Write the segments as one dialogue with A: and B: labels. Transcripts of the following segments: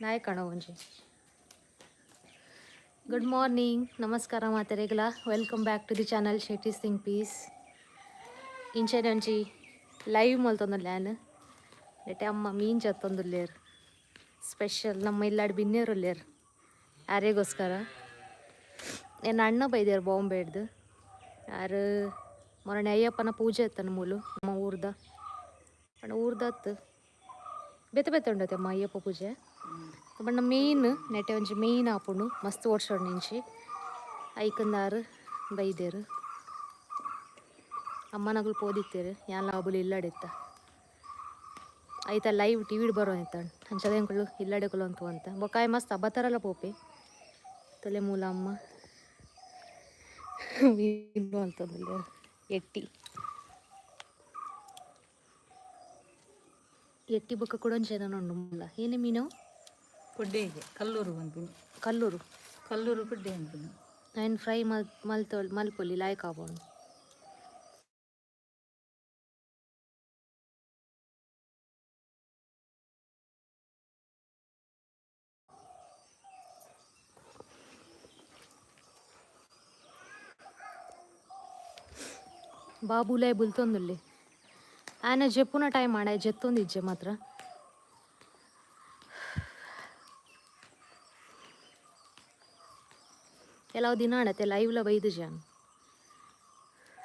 A: ಲಾಯ್ಕಣ ಒಂಜಿ. Good morning, ನಮಸ್ಕಾರ ಮಾತೆರೆಗ್ಲ. Welcome back to the channel Shetty's think peace. ಇಂಚೆನೆ ಒಂಜಿ live ಮಲ್ತೊಂದುಲ್ಲೆ. ನೆಟೆ ಅಮ್ಮ ಮೀನ್ ಜತ್ತೊಂದುಲ್ಲೆರ್. ಸ್ಪೆಷಲ್ ನಮ್ಮ ಇಲ್ಲಾಡ್ ಬಿನ್ನೆರುಲ್ಲೆರ್, ಆರೆಗೋಸ್ಕರ. ಎನ್ನ ಅಣ್ಣ ಬೈದೆರ್ ಬಾಂಬೆಡ್ದು. ಆರು ಮೊನ್ನೆ ಅಯ್ಯಪ್ಪನ ಪೂಜೆ ಇತ್ತನ ಮೂಲು ನಮ್ಮ ಊರ್ದ. ಪಂಡ ಊರ್ದತ್ತು ಬೇತೆ ಬೇತೆ ಉಂಡತೆ ಅಮ್ಮ ಅಯ್ಯಪ್ಪ ಪೂಜೆ. ಬಣ್ಣ ಮೇನ್ ನೆಟೆ ಒಂಜಿ ಮೇನ್ ಆಪುಂಡು ಮಸ್ತ್ ವರ್ಷ ನಿಂಚಿ. ಐಕಂದಾರು ಬೈದೆರ್. ಅಮ್ಮನಗುಲು ಪೋದಿತ್ತೆರ್, ಯಾನ್ಲ ಅಬುಲು ಇಲ್ಲಡಿತ್ತ. ಐತ ಲೈವ್ ಟಿ ವಿಡ್ ಬರೋ ಇತ್ತಾಂಡ್. ಅಂಚದ ಎಂಕುಲು ಇಲ್ಲಡೆ ಕುಲೊಂತು ಅಂತ. ಬೊಕ್ಕ ಆಯ್ ಮಸ್ತ್ ಅಬತರಲ ಪೋಪೆ. ತೊಲೆ ಮೂಲ ಅಮ್ಮ ಮೀನು ಮಲ್ತೊಂದುಲ್ಲೆರ್. ಎಟ್ಟಿ ಎಟ್ಟಿ ಬೊಕ್ಕ ಕುಡೊಂಜಿ ಏನ ಉಂಡು ಮೂಲ. ಏನೆ ಮೀನು?
B: ಕೊಡ್ಡೆಗೆ ಕಲ್ಲೂರು ಪನ್ಪಿನಿ.
A: ಕಲ್ಲೂರು.
B: ಕಲ್ಲೂರು ಕೊಡ್ಡೆ ಪನ್ಪಿನಿ.
A: ಐನ್ ಫ್ರೈ ಮಲ್ ಮಲ್ತೊ ಮಲ್ಪೊಲಿ, ಲಾಯ್ಕ್ ಆಪುಂಡು. ಬಾಬುಲೇ ಬುಲ್ತೊಂದುಲ್ಲೆ. ಆಯನ ಜೆಪ್ಪುನ ಟೈಮ್ ಆಂಡ ಜೆತ್ತೊಂದಿಜ್ಜೆ ಮಾತ್ರ. ಕೆಲವು ದಿನ ಆಂಡತೆ ಲೈವ್ಲ ಬೈದು ಜಾನ್.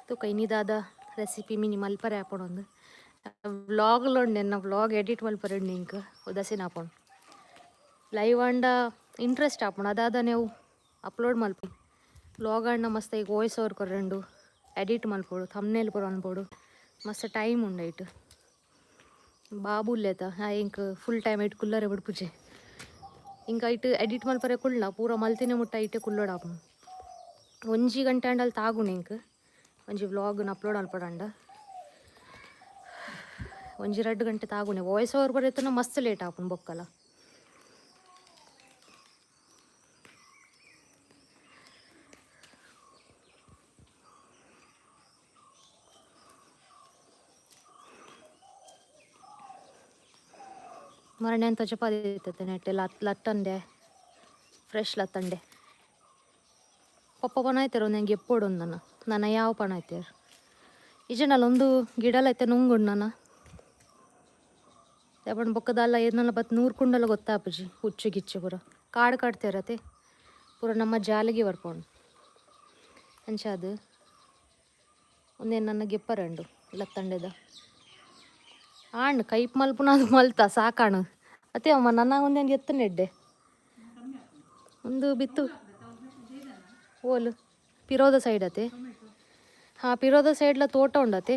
A: ತೂಕ ಇನಿ ದಾದ ರೆಸಿಪಿ ಮಿನಿ ಮಲ್ಪರೆ ಆಪುಂಡು. ವ್ಲಾಗ್ಲ ಉಂಡು, ಎನ್ನ ವ್ಲಾಗ್ ಎಡಿಟ್ ಮಲ್ಪರೆ ಉಂಡು. ಇಂಕ್ ಉದಾಸೀನ ಆಪುಂಡು. ಲೈವ್ ಆಂಡ ಇಂಟ್ರೆಸ್ಟ್ ಆಪುಂಡು, ಅದಾದನೆ ಅವು ಅಪ್ಲೋಡ್ ಮಲ್ಪು. ವ್ಲಾಗ್ ಆಂಡ ಮಸ್ತ್ ಈಗ ವಾಯ್ಸ್ ಓವರ್ ಕೊರಂಡು, ಎಡಿಟ್ ಮಲ್ಪೊಡು, ಥಂಬ್ನೇಲ್ ಪೂರ ಮನ್ಪೊಡು, ಮಸ್ತ್ ಟೈಮ್ ಉಂಡು ಐಟ್. ಬಾಬು ಉಲ್ಲೆತ, ಆ ಇಂಕ್ ಫುಲ್ ಟೈಮ್ ಐಟ್ ಕುಲ್ಲರೆ ಬುಡ್ಪುಜೆ. ಇಂಕ ಐಟ್ ಎಡಿಟ್ ಮಲ್ಪರೆ ಕುಲ್ಲ ಪೂರ ಮಲ್ತಿನ ಮುಟ್ಟ ಐಟೆ ಕುಲ್ಲೊಡಾಪುಂಡು. ಒಂಜಿ ಗಂಟೆ ಆಂಡಲ್ ತಾಗುಂಡು ಇಂಕ್ ಒಂಜಿ ವ್ಲಾಗ್ನ ಅಪ್ಲೋಡ್ ಮಲ್ಪೊಡಾಂಡ. ಒಂಜಿ ರಡ್ಡ್ ಗಂಟೆ ತಾಗುಣೆ. ವಾಯ್ಸ್ ಓವರ್ ಬರೆತನ ಮಸ್ತ್ ಲೇಟ್ ಆಪುಂಡು ಬೊಕ್ಕಲ. ಮರಣೆ ಅಂತ ಚಪಾತಿ ಇರ್ತದೆ ನೆಟ್ಟೆ ಲತ್ತಂಡೆ, ಫ್ರೆಶ್ ಲತ್ತಂಡೆ. ಪಪ್ಪ ಪನ ಆಯ್ತಾರ ಒಂದು ಎಪ್ಪೊಡು ನನ್ನ ನನ್ನ ಯಾವ ಪಣ ಆಯ್ತಾರ ಇಜನಲ್ಲ. ಒಂದು ಗಿಡಲ ಐತೆ ನುಂಗುಂಡು ನನ್ನ ಯಾಪಂಡ ಬೊಕ್ಕದಲ್ಲ ಏರ್ನಲ್ಲ ಬತ್ ನೂರು ಕುಂಡಲ ಗೊತ್ತಾಪುಜಿ. ಹುಚ್ಚು ಗಿಚ್ಚು ಪೂರ ಕಾಡು ಕಾಡ್ತಿರತೆ ಪೂರ ನಮ್ಮ ಜಾಲಿಗೆ ಬರ್ಪೋಂಡು. ಅಂಚ ಅದು ಒಂದೇನು ನನ್ನ ಗೆಪ್ಪರಂಡು ಲತ್ತಂಡೆದ ಆಂಡ್ ಕೈಪ್ ಮಲ್ಪುನ ಅದು ಮಲ್ತ ಸಾಕಾಣು ಅತ್ತೆ ಅಮ್ಮ. ನನ್ನ ಒಂದೇನು ಎತ್ತು ನೆಡ್ಡೆ ಒಂದು ಬಿತ್ತು ಓಲು ಪಿರೋದ ಸೈಡ್ ಅತೆ. ಹಾಂ, ಪಿರೋದ ಸೈಡ್ಲ ತೋಟ ಉಂಡತೆ.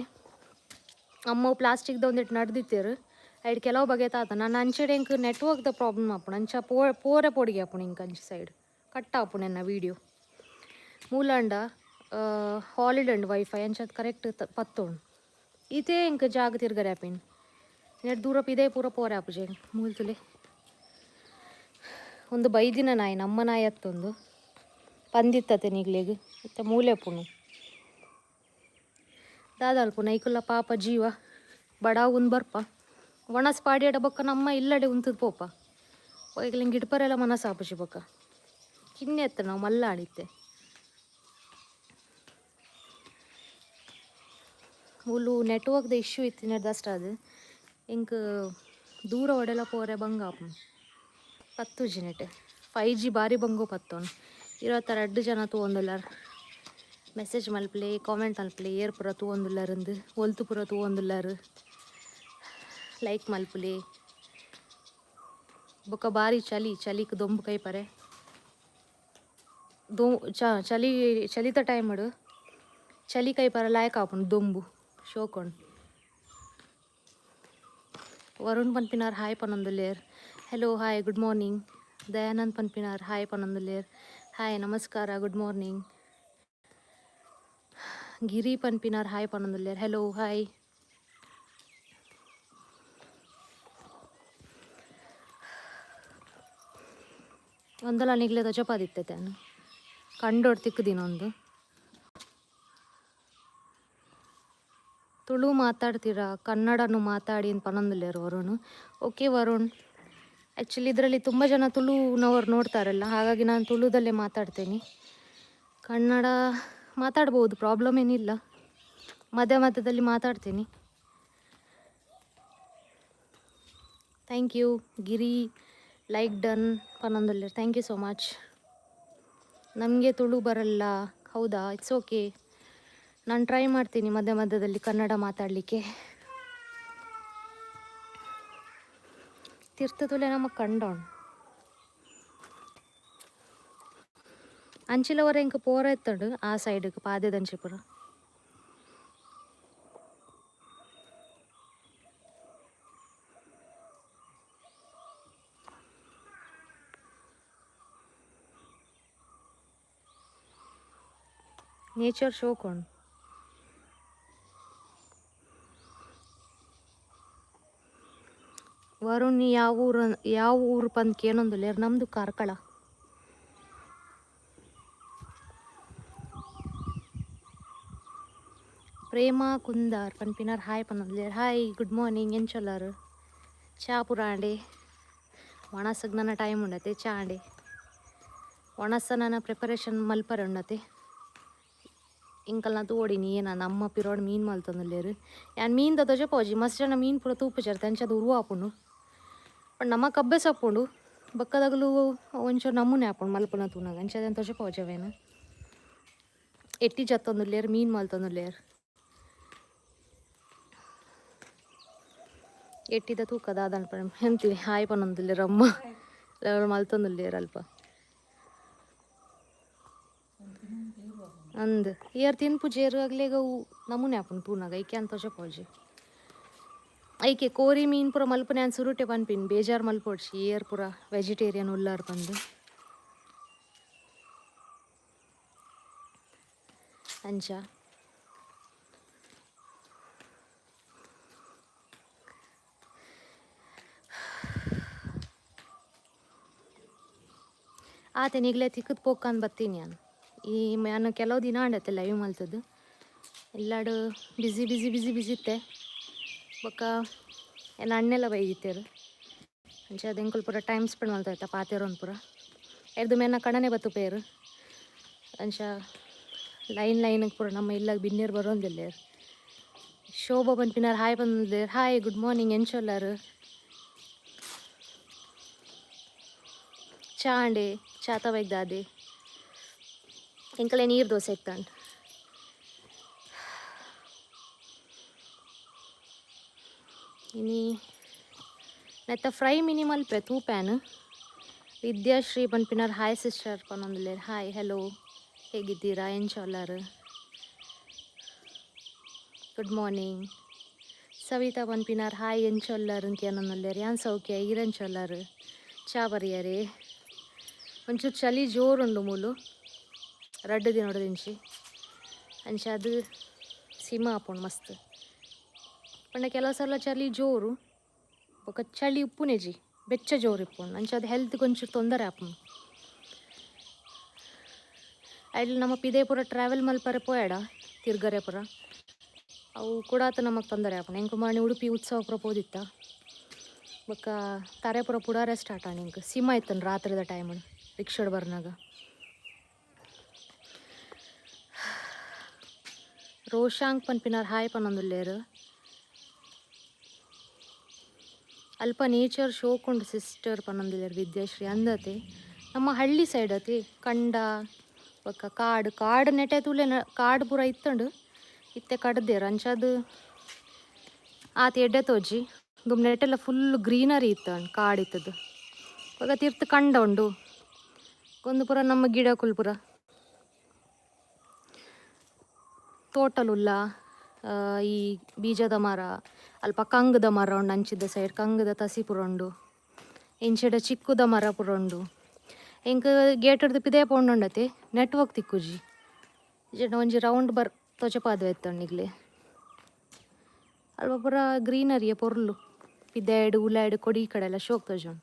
A: ಅಮ್ಮ ಪ್ಲಾಸ್ಟಿಕ್ದ ಒಂದಿಟ್ಟು ನಡ್ದಿತ್ತೇರು. ಐಟ್ ಕೆಲವು ಬಗೆ ತಾತ ನನ್ನ ಅಂಚೆಡೆ ಇಂಕ್ ನೆಟ್ವರ್ಕ್ದ ಪ್ರಾಬ್ಲಮ್ ಆಪುಂಡು. ಅಂಚ ಪೋರೆ ಪೋಡಿಗೆ ಆಪುಂಡು. ಇಂಕ್ ಅಂಚ ಸೈಡ್ ಕಟ್ ಆಪುಂಡು ಎನ್ನ ವೀಡಿಯೋ. ಮೂಲಂಡ ಹಾಲಿಡ್ ಉಂಡು ವೈಫೈ, ಅಂಚ ಕರೆಕ್ಟ್ ಪತ್ತುಂಡು. ಇದೇ ಇಂಕ್ ಜಾಗ ತಿರ್ಗರೆ ಆಪಿನ್. ನೆಟ್ ದೂರ ಪಿದೆ ಪೂರ ಪೋರೆ ಆಪುಜೆ. ಮೂಲ್ತುಲೆ ಒಂದು ಬೈದಿನ ನಾಯಿ, ನಮ್ಮ ನಾಯಿ ಅತ್ತೊಂದು ಪಂದಿತ್ತತೆ ನಿಗ್ಲೆಗ್. ಇತ್ತೆ ಮೂಲೆ ಪುಣು ದಾದಾಲ್ಪುನ ಐಕುಲ್ಲ ಪಾಪ ಜೀವ ಬಡಾವು ಒಂದು ಬರ್ಪ. ಒಣಸ್ ಪಾಡಿಯಡ ಬೊಕ್ಕ ನಮ್ಮ ಇಲ್ಲಡೆ ಉಂತದ ಪೋಪ. ಒಯ್ಗಲ ಗಿಡ್ಪರೆಲ್ಲ ಮನಸ್ಸು ಆಪುಜಿ ಬೊಕ್ಕ. ಕಿನ್ನೆ ಎತ್ತ ನಾವು ಮಲ್ಲ ಆಡಿತ್ತೆ. ಮೂಲು ನೆಟ್ವರ್ಕ್ದ ಇಶ್ಯೂ ಇತ್ತಿನದಷ್ಟ ಅದು ಇಂಕ್ ದೂರ ಒಡೆಲ ಪೋರೆ ಬಂಗ ಆಪುಂಡು. ಪತ್ತುಜಿ ನೆಟ್ 5G ಬಾರಿ ಬಂಗೋ ಪತ್ತೋನು. 22 ಜನ ತೂವೊಂದುಲ್ಲೆರ್. ಮೆಸೇಜ್ ಮಲ್ಪಲೆ, ಕಾಮೆಂಟ್ ಮಲ್ಪಲೆ, ಏರ್ ಪೂರ ತೂವೊಂದುಲ್ಲೆರ್, ಒಲ್ತು ಪೂರ ತೂವೊಂದುಲ್ಲೆರ್. ಲೈಕ್ ಮಲ್ಪುಲೆ. ಬೊಕ್ಕ ಬಾರಿ ಚಲಿ, ಚಲಿಕ್ ದೊಂಬು ಕೈಪರೆ. ದೊ ಚಲಿ ಚಲಿತ ಟೈಮ್ಡ್ ಚಲಿ ಕೈಪರೆ ಲಾಯ್ಕ್ ಆಪುಂಡು ದೊಂಬು ಶೋಕುಂಡು. ವರುಣ್ ಪನ್ಪಿನಾರ್ ಹಾಯ್ ಪನೊಂದುಲ್ಲೆರ್. Hello, hi, good morning. Dayanand ಪನ್ಪಿನಾರ್ hi ಪನೊಂದುಲ್ಲೆರ್. ಹಾಯ್, ನಮಸ್ಕಾರ, ಗುಡ್ ಮಾರ್ನಿಂಗ್. ಗಿರಿ ಪನ್ಪಿನಾರ್ ಹಾಯ್ ಪನೊಂದುಲ್ಲೆರ್. Hello, hi. ಒಂದಲ ನಿಗ್ಲೆ ತೋಜಪಾದಿತ್ತೆ ಕಂಡೋಡ್ ತಿಕ್ಕುದಿನೊಂದು. ತುಳು ಮಾತಾಡ್ತೀರಾ, ಕನ್ನಡನು ಮಾತಾಡಿ ಅಂತ ಪನೊಂದುಲ್ಲೆರ್ ವರುಣ್. ಓಕೆ ವರುಣ್. ಆ್ಯಕ್ಚುಲಿ ಇದರಲ್ಲಿ ತುಂಬ ಜನ ತುಳುನವರು ನೋಡ್ತಾರಲ್ಲ, ಹಾಗಾಗಿ ನಾನು ತುಳುದಲ್ಲೇ ಮಾತಾಡ್ತೇನೆ. ಕನ್ನಡ ಮಾತಾಡ್ಬೋದು, ಪ್ರಾಬ್ಲಮ್ ಏನಿಲ್ಲ. ಮಧ್ಯ ಮಧ್ಯದಲ್ಲಿ ಮಾತಾಡ್ತೀನಿ. Thank you Giri, like done ಪನ್ನೊಂದುಲ್ಲೆರ್. Thank you so much. ನಮಗೆ ತುಳು ಬರಲ್ಲ, ಹೌದಾ? It's okay, ನಾನು ಟ್ರೈ ಮಾಡ್ತೀನಿ ಮಧ್ಯ ಮಧ್ಯದಲ್ಲಿ ಕನ್ನಡ ಮಾತಾಡಲಿಕ್ಕೆ. ತೀರ್ಥತುಲೆ ನಮ್ಮ ಕಂಡೋಣ ಅಂಚಿಲವರ ಎಂಕ್ ಪೋರ ಎತ್ತಂಡು ಆ ಸೈಡ್ಗೆ ಪಾದೆದಂಚಿ ಪೂರ. ನೇಚರ್ ಶೋಕ್ ಉಂಡು. ವರುಣ್ ಯಾವ ಊರು, ಯಾವ ಊರು ಪಂದ್ ಕೇನೊಂದುಲ್ಲೆರ್. ನಮ್ಮದು ಕಾರ್ಕಳ. ಪ್ರೇಮ ಕುಂದಾರ್ ಪನ್ಪಿನಾರ್ ಹಾಯ್ ಪನ್ನೊಂದುಲ್ಲೆರ್. Hi, good morning. ಎಂಚೊಲ್ಲಾರು? ಚಾ ಪೂರ ಆಂಡೆ? ಒಣಸಗ್ ನನ ಟೈಮ್ ಉಂಡತೆ. ಚಾ ಆಂಡೆ, ಒಣಸ ನನ ಪ್ರಿಪರೇಷನ್ ಮಲ್ಪರೆ ಉಂಡತೆ. ಎಂಕಲ್ನ ತೋಡಿನಿ ಏನ ನಮ್ಮ ಪಿರೋಡ್ ಮೀನು ಮಲ್ತೊಂದುಲ್ಲೆರ್. ಯಾನ್ ಮೀನ್ದ ತೊಜಪೋಜಿ. ಮಸ್ತ್ ಜನ ಮೀನು ಪೂರ ತೂಪುಜೆರ್, ಅಂಚಾದ್ ಉರು ಆಪುಂಡು. ಪಂಡ ನಮಕ್ ಅಬ್ಬೆಸ ಆಪುಂಡು, ಬೊಕ್ಕದಗಲು ಒಂಚೂರು ನಮೂನೆ ಆಪುಂಡು ಮಲ್ಪುನ ತೂನಗ. ಅಂಚಾದ್ ಯಾನ್ ತೊಜಪೋಜಿ ಅವೇನು. ಎಟ್ಟಿ ಜತ್ತೊಂದುಲ್ಲೆರ್, ಮೀನು ಮಲ್ತೊಂದುಲ್ಲೆರ್. ಎಟ್ಟಿದ ತೂಕ ದಾದ ಅನ್ಪುಂಡು ಎಂತಿ. ಹಾಯ್ ಪನೊಂದುಲ್ಲೆರ್ ಅಮ್ಮ. ಮಲ್ತೊಂದುಲ್ಲೆರ್ ಅಲ್ಪ. ಅಂದ್, ಏರ್ ತಿನ್ಪುಜೆರ್, ಅಗ್ಲೆಗ್ ಅವು ನಮೂನೆ ಆಪುಂಡು ತೂನಗ. ಐಕೆ ಯಾನ್ ತೊಜಪೋಜಿ. ಐಕೆ ಕೋರಿ ಮೀನ್ ಪೂರ ಮಲ್ಪುನ ಯಾನ್ ಸುರುಟೆ ಪನ್ಪಿನಿ, ಬೇಜಾರು ಮಲ್ಪೊಡ್ಚಿ ಏರ್ ಪೂರ ವೆಜಿಟೇರಿಯನ್ ಉಲ್ಲಾರ್ ಪಂದ್. ಅಂಚ ಆತೆ ನಿಗ್ಲೆ ತಿಕ್ಕದ್ ಪೋಕ್ಕಂದ್ ಬತ್ತೀನಿ ಯಾನ್. ಈ ಯಾನ್ ಕೆಲವು ದಿನ ಆಂಡತ್ತೆ ಲೈವ್ ಮಲ್ತದ್ದು. ಎಲ್ಲಾಡು ಬಿಸಿ ಬಿಸಿ ಬಿಸಿ ಬಿಸಿ ಇತ್ತೆ. ಬೊಕ್ಕ ಎನ್ನ ಅಣ್ಣೆಲ್ಲ ಬೈದಿತ್ತೆರ್. ಅಂಚ ಎಂಕುಲು ಪೂರ ಟೈಮ್ ಸ್ಪೆಂಡ್ ಮಲ್ತ ಪಾತೆರೊಂದು ಪೂರ. ಎರ್ದು ಮೇನ ಕಣನೆ ಬತ್ತುಪೇರು. ಅಂಚ ಲೈನ್ ಲೈನ್ ಪೂರ ನಮ್ಮ ಇಲ್ಲಗ್ ಬಿನ್ನೆರ್ ಬರೋಂದಿಲ್ಲೆರ್. ಶೋಭಾ ಪನ್ಪಿನಾರ್ ಹಾಯ್ ಪಂದುಲ್ಲೆರ್. Hi, good morning. ಎಂಚೊಲ್ಲಾರ್? ಚಾ ಆಂಡೆ? ಚಾ ದಾದೆ? ಎಂಕಲೆ ನೀರು ದೋಸೆ ಇತ್ತಂಡ್. ಇನಿ ನೆತ್ತ ಫ್ರೈ ಮಿನಿ ಮಲ್ಪೆ ತೂಪ್ಯಾನ್. ವಿದ್ಯಾಶ್ರೀ ಪನ್ಪಿನಾರ್ ಹಾಯ್ ಸಿಸ್ಟರ್ ಪನ್ನೊಂದುಲ್ಲೆರ್. ಹಾಯ್, ಹೆಲೋ, ಹೇಗಿದ್ದೀರಾ? ಎಂಚೊಲ್ಲಾರ್? Good morning. Savita ಪನ್ಪಿನಾರ್ ಹಾಯ್, ಎಂಚೊಲ್ಲಾರ್ ಕೇನೊಂದುಲ್ಲೆರ್. ಯಾನ್ ಸೌಖ್ಯ, ಈರ್ ಎಂಚೊಲ್ಲಾರ್? ಚಾ ಪರಿಯರೆ? ಒಂಚೂರು ಚಳಿ ಜೋರುಂಡು ಮೂಲು ರಡ್ಡ್ ದಿನೊಡ್ದಿಂಚಿ. ಅಂಚ ಅದು ಸಿಮ ಆಪುಂಡು ಮಸ್ತ್. ಪಂಡ ಕೆಲವು ಸಲ ಚಳಿ ಜೋರು, ಬೊಕ ಚಳಿ ಉಪ್ಪುನೆಜಿ, ಬೆಚ್ಚ ಜೋರು ಇಪ್ಪುಂಡು. ಅಂಚ ಅದು ಹೆಲ್ತ್ಗೆ ಒಂಚೂರು ತೊಂದರೆ ಆಪುಂಡು. ಐಲ್ ನಮ್ಮ ಪಿದೆ ಪೂರ ಟ್ರಾವೆಲ್ ಮಲ್ಪರೆ ಪೋಯಡ ತಿರ್ಗರೆ ಪೂರ, ಅವು ಕೂಡಾತ ನಮಗೆ ತೊಂದರೆ ಆಪುಂಡು. ಎಂಕ್ ಮಾಣಿ ಉಡುಪಿ ಉತ್ಸವ ಪೂರ ಪೋದಿತ್ತ. ಬೊಕ್ಕ ತಾರೆ ಪೂರ ಪುಡಾರೆ ಸ್ಟಾರ್ಟ್ ಆಂಡ್ ಎಂಕ್. ಸಿಮ ಇತ್ತನ್ ರಾತ್ರಿದ ಟೈಮ್ ರಿಕ್ಷಾಡ್ ಬರ್ನಾಗ. ರೋಶಾಂಕ್ ಪನ್ಪಿನಾರ್ ಹಾಯ್ ಪನ್ನೊಂದುಲ್ಲೆರ್. ಅಲ್ಪ ನೇಚರ್ ಶೋಕುಂಡು ಸಿಸ್ಟರ್ ಪನ್ನೊಂದುಲ್ಲೆರ್ ವಿದ್ಯಾಶ್ರೀ. ಅಂದತೆ, ನಮ್ಮ ಹಳ್ಳಿ ಸೈಡ್ ಅತಿ ಕಂಡ ಬೊಕ್ಕ ಕಾಡು. ಕಾಡು ನೆಟೆ ತೂಲೆ, ಕಾಡು ಪೂರ ಇತ್ತುಂಡು, ಇತ್ತೆ ಕಡ್ದೆರ್. ಅಂಚಾದ್ ಆತ್ ಎಡ್ಡೆ ತೋಜಿ. ದುಂಬು ನೆಟೆಲ್ಲ ಫುಲ್ ಗ್ರೀನರಿ ಇತ್ತಂಡ್ ಕಾಡು ಇತ್ತದು. ಬೊಕ ತಿರ್ತ್ ಕಂಡ ಉಂಡು. ಒಂದು ಪೂರ ನಮ್ಮ ಗಿಡಕುಲು ಪೂರ ತೋಟಲುಲ್ಲ. ಈ ಬೀಜದ ಮರ, ಅಲ್ಪ ಕಂಗ್ದ ಮರ ಉಂಡು. ಅಂಚಿದ ಸೈಡ್ ಕಂಗ್ದ ತಸಿ ಪೂರ ಉಂಡು. ಇಂಚಿಡ ಚಿಕ್ಕುದ ಮರ ಪೂರ ಉಂಡು. ಎಂಕ್ ಗೇಟ್ ಪಿದಯ ಪೋಂಡುಂಡತೆ ನೆಟ್ವರ್ಕ್ ತಿಕ್ಕುಜಿ. ಇಜ್ಜಿಂಡ ಒಂಜಿ ರೌಂಡ್ ಬರ್ ತೋಜಪಾದ್ ಇತ್ತಂಡ್ ನಿಗ್ಲೆ. ಅಲ್ಪ ಪೂರ ಗ್ರೀನರಿಯ ಪೊರ್ಲು. ಪಿದಯ್ಡ್ ಉಲಾಯ್ಡ್ ಕೊಡಿ ಕಡೆ ಎಲ್ಲ ಶೋಕ್ ತೋಜುಂಡು.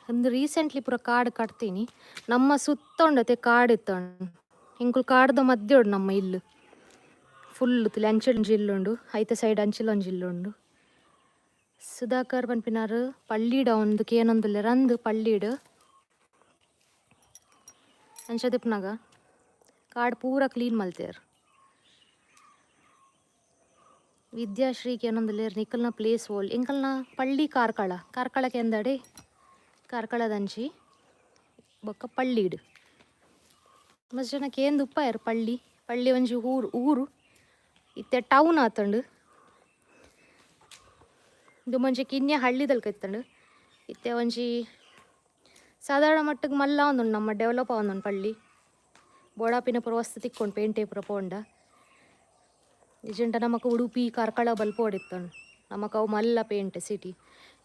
A: ಅಂದ್ ರೀಸೆಂಟ್ಲಿ ಪೂರ ಕಾಡು ಕಟ್ತೀನಿ. ನಮ್ಮ ಸುತ್ತ ಉಂಡತೆ ಕಾಡು ಇತ್ತಂಡ್. ಎಂಕುಲು ಕಾಡ್ದ ಮಧ್ಯೊಡು ನಮ್ಮ ಇಲ್ಲು ಫುಲ್. ತುಲೆ ಅಂಚಿಡ್ ಒಂಜಿ ಇಲ್ಲು ಉಂಡು, ಐತ ಸೈಡ್ ಅಂಚಿಲ ಒಂಜಿ ಇಲ್ಲು ಉಂಡು. ಸುಧಾಕರ್ ಪನ್ಪಿನಾರು ಪಳ್ಳಿಡ ಒಂದು ಕೇನೊಂದುಲ್ಲೆರ್ ಅಂದ್ ಪಳ್ಳಿಡ್. ಅಂಚ ದಿಪ್ನಗ ಕಾಡ್ ಪೂರ ಕ್ಲೀನ್ ಮಲ್ತೆರ್. ವಿದ್ಯಾಶ್ರೀ ಕೇನೊಂದುಲ್ಲೆರ್ ನಿಕಲ್ನ ಪ್ಲೇಸ್ ಓಲ್? ಎಂಕಲ್ನ ಪಳ್ಳಿ ಕಾರ್ಕಳ, ಕಾರ್ಕಳ ಕೆಂದಡೆ ಕಾರ್ಕಳದಂಚಿ ಬೊಕ್ಕ ಪಳ್ಳಿಡ್. ಮಸ್ತ್ ಜನ ಕೇಂದ್ ಉಪ್ಪಾಯೆರ್ ಪಳ್ಳಿ. ಪಳ್ಳಿ ಒಂಜಿ ಊರು ಊರು ಇತ್ತೆ ಟೌನ್ ಆತುಂಡು. ದುಂಬೊಂಜಿ ಕಿನ್ಯ ಹಳ್ಳಿದಲ್ಕ ಇತ್ತುಂಡು. ಇತ್ತೆ ಒಂಜಿ ಸಾಧಾರಣ ಮಟ್ಟಗ್ ಮಲ್ಲ ಆವೊಂದುಂಡು, ನಮ್ಮ ಡೆವಲಪ್ ಆವೊಂದುಂಡು ಪಳ್ಳಿ. ಬೋಡಾಪಿನ ಪೂರ ವಸ್ತು ತಿಕ್ಕೊಂಡು ಪೇಂಟೆ ಪೂರ ಪೋಂಡ. ನಿಜಂಡ ನಮಕ್ ಉಡುಪಿ ಕಾರ್ಕಳ ಬಲ್ಪೊಡಿತ್ತುಂಡು, ನಮಕ್ ಅವು ಮಲ್ಲ ಪೇಂಟೆ ಸಿಟಿ.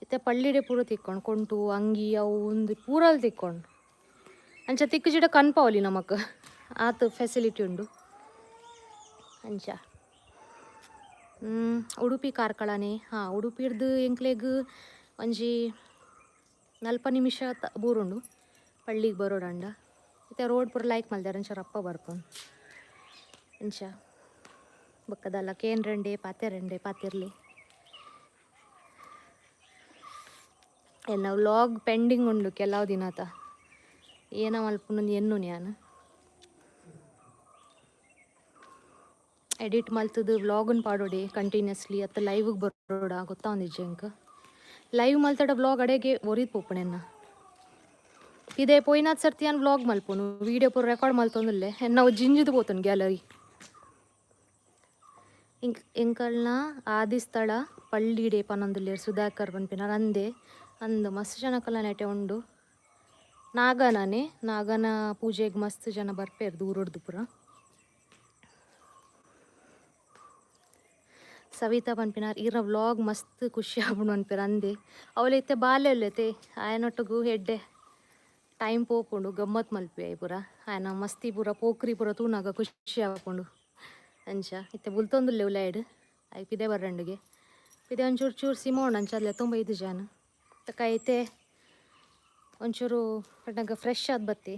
A: ಇತ್ತೆ ಪಳ್ಳಿಡೆ ಪೂರ ತಿಕ್ಕೊಂಡು, ಕೊಂಟು ಅಂಗಿ ಅವು ಉಂದು ಪೂರಲ್ ತಿಕ್ಕೊಂಡು. ಅಂಚ ತಿಕ್ಕುಜಿಡ ಕನ್ಪಾವೊಲಿ ನಮಕ್, ಆತ್ ಫೆಸಿಲಿಟಿ ಉಂಡು ಅಂಚ. ಉಡುಪಿ ಕಾರ್ಕಳನೆ. ಹಾಂ, ಉಡುಪಿರ್ದು ಎಂಕ್ಲೆಗ್ ಒಂಜಿ 40 ನಿಮಿಷ ಬೂರುಂಡು ಪಳ್ಳಿಗೆ ಬರೋಡಂಡ. ಇತ್ತೆ ರೋಡ್ ಪೂರ ಲೈಕ್ ಮಲ್ದೆರ್, ಅಂಚ ರಪ್ಪ ಬರ್ಪುಂಡು ಅಂಚ. ಬೊಕ್ಕದಲ್ಲ ಕೇನ್ರಂಡೆ ಪಾತೆರಂಡೆ ಪಾತೆರ್ಲಿ. ಎನ್ನ ವ್ಲಾಗ್ ಪೆಂಡಿಂಗ್ ಉಂಡು ಕೆಲವು ದಿನತ, ಏನ ಮಲ್ಪುನಂದು ಎನ್ನುನಿ ಯಾನ್. ಎಡಿಟ್ ಮಲ್ತುದು ವ್ಲಾಗನ್ ಪಾಡೋಡೆ ಕಂಟಿನ್ಯೂಸ್ಲಿ ಅತ್ತ ಲೈವ್ಗೆ ಬರೋಡ ಗೊತ್ತಾವೊಂದಿಜ್ಜಿ ಎಂಕ್. ಲೈವ್ ಮಲ್ತಡ ವ್ಲಾಗ್ ಅಡೆಗೆ ಒರಿದ್ ಪೋಪುಂಡು ಎನ್ನ. ಇದೇ ಪೋಯಿನಾತ್ ಸರ್ತಿ ಯಾನ್ ವ್ಲಾಗ್ ಮಲ್ಪುನು, ವೀಡಿಯೋ ಪೂರ ರೆಕಾರ್ಡ್ ಮಲ್ತೊಂದುಲ್ಲೆ, ಎನ್ನ ಅವು ಜಿಂಜಿದ್ ಪೋತುಂಡು ಗ್ಯಾಲರಿ. ಎಂಕಲ್ನ ಆದಿಸ್ಥಳ ಪಳ್ಳಿಡೆ ಪನೊಂದುಲ್ಲೆರ್ ಸುಧಾಕರ್ ಪನ್ಪಿನಾರ್. ಅಂದೆ ಅಂದ್ ಮಸ್ತ್ ಜನಕುಲ ನೆಟೆ ಉಂಡು. ನಾಗನನೆ, ನಾಗನ ಪೂಜೆಗ್ ಮಸ್ತ್ ಜನ ಬರ್ಪೆರ್ ದೂರೊಡ್ದು ಪೂರ. ಸವಿತಾ ಪನ್ಪಿನಾರ್ ಈರ್ನ ವ್ಲಾಗ್ ಮಸ್ತ್ ಖುಷಿ ಆಪುಂಡು ಪನ್ಪೆರ್. ಅಂದೆ ಅವ್ಲು ಇತ್ತೆ ಬಾಲೆ ಉಲ್ಲೆತೆ, ಆಯನೊಟ್ಟುಗು ಎಡ್ಡೆ ಟೈಮ್ ಪೋಪುಂಡು, ಗಮ್ಮತ್ ಮಲ್ಪುವೆ ಪೂರ. ಆಯನ ಮಸ್ತಿ ಪೂರ ಪೋಕ್ರಿ ಪೂರ ತೂನಗ ಖುಷಿ ಆಪುಂಡು ಅಂಚ. ಇತ್ತೆ ಬುಲ್ತೊಂದುಲ್ಲೆ ಉಲಾಯ್ಡ್ ಆಯ್ ಪಿದೆ ಬರ್ರಂಡುಗೆ. ಪಿದೆ ಒಂಚೂರು ಚೂರು ಸಿಮ ಉಂಡು ಅಂಚ ಅದ್ಲೆ ತುಂಬ ಇದು ಜಾನ್ ತಕ ಐತೆ ಒಂಚೂರು ಪಂಡಗ ಫ್ರೆಶ್ ಆದ್ ಬತ್ತಿ.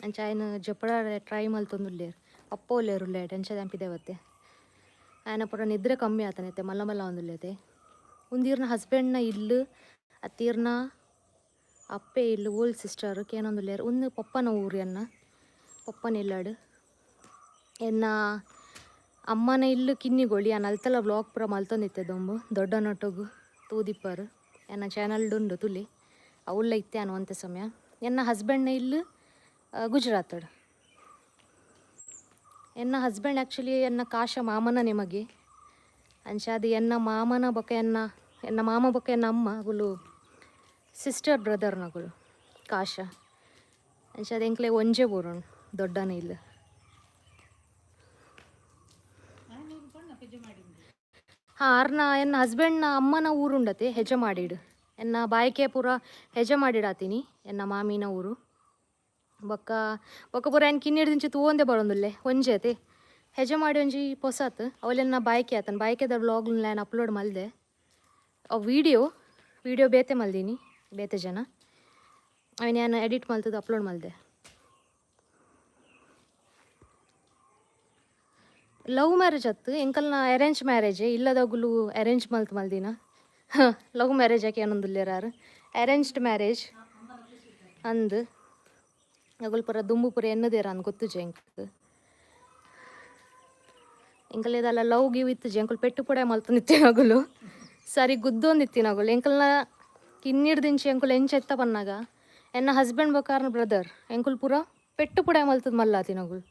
A: ಅಂಚ ಆಯ್ನ ಜಪಡ ಟ್ರೈ ಮಲ್ತೊಂದುಲ್ಲೆರ್, ಅಪ್ಪ ಉಲ್ಲೆರ್ ಉಲ್ಲಾಯ್ಡ್, ಅಂಚ ಪಿದೆ ಬತ್ತೆ. ಆಯನ ಪೂರ ನಿದ್ರೆ ಕಮ್ಮಿ ಆತನೈತೆ, ಮಲ್ಲ ಮಲ್ಲ ಆವೊಂದುಲ್ಲೆತೆ. ಉಂದು ಈರ್ನ ಹಸ್ಬೆಂಡ್ನ ಇಲ್ಲು ಅತ್ತೀರ್ನ ಅಪ್ಪೆ ಇಲ್ಲು ಓಲ್ ಸಿಸ್ಟರ್ ಕೇನೊಂದುಲ್ಲೆರ್. ಉಂದು ಪೊಪ್ಪನ ಊರು, ಎನ್ನ ಪೊಪ್ಪನ ಇಲ್ಲಡ್. ಎನ್ನ ಅಮ್ಮನ ಇಲ್ಲು ಕಿನ್ನಿಗೋಳಿ. ಯಾನ್ ಅಲ್ತಲ ವ್ಲಾಗ್ ಪೂರ ಮಲ್ತೊಂದಿತ್ತೆ ದೊಂಬು, ದೊಡ್ಡನೊಟ್ಟುಗು ತೂದಿಪ್ಪರು, ಎನ್ನ ಚಾನಲ್ಡ್ ಉಂಡು ತುಲಿ. ಅವುಲ್ಲ ಇತ್ತೆ ಯಾನ್ ಒಂತೆ ಸಮಯ. ಎನ್ನ ಹಸ್ಬೆಂಡ್ನ ಇಲ್ಲು ಗುಜರಾತಡ್. ಎನ್ನ ಹಸ್ಬೆಂಡ್ ಆ್ಯಕ್ಚುಲಿ ಎನ್ನ ಕಾಶ ಮಾಮನ ನಿಮಗೆ. ಅಂಚಾದ್ ಎನ್ನ ಮಾಮನ ಬೊಕ ಎನ್ನ ಎನ್ನ ಮಾಮ ಬೊಕ ಎನ್ನ ಅಮ್ಮ ಅಗುಲು ಸಿಸ್ಟರ್ ಬ್ರದರ್ ನಗುಲು ಕಾಶ. ಅಂಚಾದ್ ಎಂಕ್ಲೆ ಒಂಜೆ ಊರುಂಡು ದೊಡ್ಡನ ಇಲ್ಲು. ಹಾಂ, ಆರ್ನ ಎನ್ನ ಹಸ್ಬೆಂಡ್ನ ಅಮ್ಮನ ಊರುಂಡತೆ ಹೆಜಮಾಡಿಡ್. ಎನ್ನ ಬಾಯ್ಕೆ ಪೂರ ಹೆಜಮಾಡಿಡಾತೀನಿ ಎನ್ನ ಮಾಮಿನ ಊರು. ಬೊಕ್ಕ ಬೊಕ್ಕ ಪೂರ ಯಾನ್ ಕಿನ್ನಿಡ್ದಿಂಚಿ ತೂವೊಂದೇ ಬರೋಂದುಲ್ಲೆ ಒಂಜಿ ಅತೆ. ಹೆಜಮಾಡಿ ಒಂಜಿ ಪೊಸತ್, ಅವಲೆನ್ನ ಬಾಯ್ಕೆ ಆತನ ಬಾಯ್ಕೆದ ವ್ಲಾಗ್ನ ಯಾನ್ ಅಪ್ಲೋಡ್ ಮಲ್ದೆ. ಅವು ವೀಡಿಯೋ ವೀಡಿಯೋ ಬೇತೆ ಮಲ್ದೀನಿ, ಬೇತೆ ಜನ ಅವೆನ್ ಯಾನ್ ಎಡಿಟ್ ಮಲ್ತುದು ಅಪ್ಲೋಡ್ ಮಲ್ದೆ. ಲವ್ ಮ್ಯಾರೇಜ್ ಅತ್ತು ಎಂಕಲ್ನ ಅರೇಂಜ್ ಮ್ಯಾರೇಜ್, ಇಲ್ಲದಗುಲು ಅರೇಂಜ್ ಮಲ್ತ್ ಮಲ್ದಿನ. ಲವ್ ಮ್ಯಾರೇಜ್ ಆಕೆ ಏನೊಂದುಲ್ಲೆರ್, ಅರೇಂಜ್ಡ್ ಮ್ಯಾರೇಜ್ ಅಂದ್. ಅಗುಲು ಪೂರ ದುಂಬು ಪೂರ ಎನ್ನುದೆರ್ ಅಂದ್ ಗೊತ್ತುಜಿ ಎಂಕ್. ಎಂಕಲ್ ಲವ್ ಗಿವ್ ಇತ್ತುಜಿ, ಎಂಕುಲು ಪೆಟ್ಟು ಪುಡೆ ಮಲ್ತೊಂದಿತ್ತಿನ ಅಗುಲು, ಸರಿ ಗುದ್ದೊಂದಿತ್ತಿನ ಅಗುಲು. ಎಂಕಲ್ನ ಕಿನ್ನಿಡ್ದಿಂಚಿ ಎಂಕುಲು ಎಂಚ ಎತ್ತ ಪನ್ನಗ ಎನ್ನ ಹಸ್ಬೆಂಡ್ ಬೊಕ ಆರ್ನ ಬ್ರದರ್ ಎಂಕುಲು ಪೂರ ಪೆಟ್ಟು ಪುಡೆ ಮಲ್ತದ್ ಮಲ್ಲಾತಿನ ಅಗುಲು.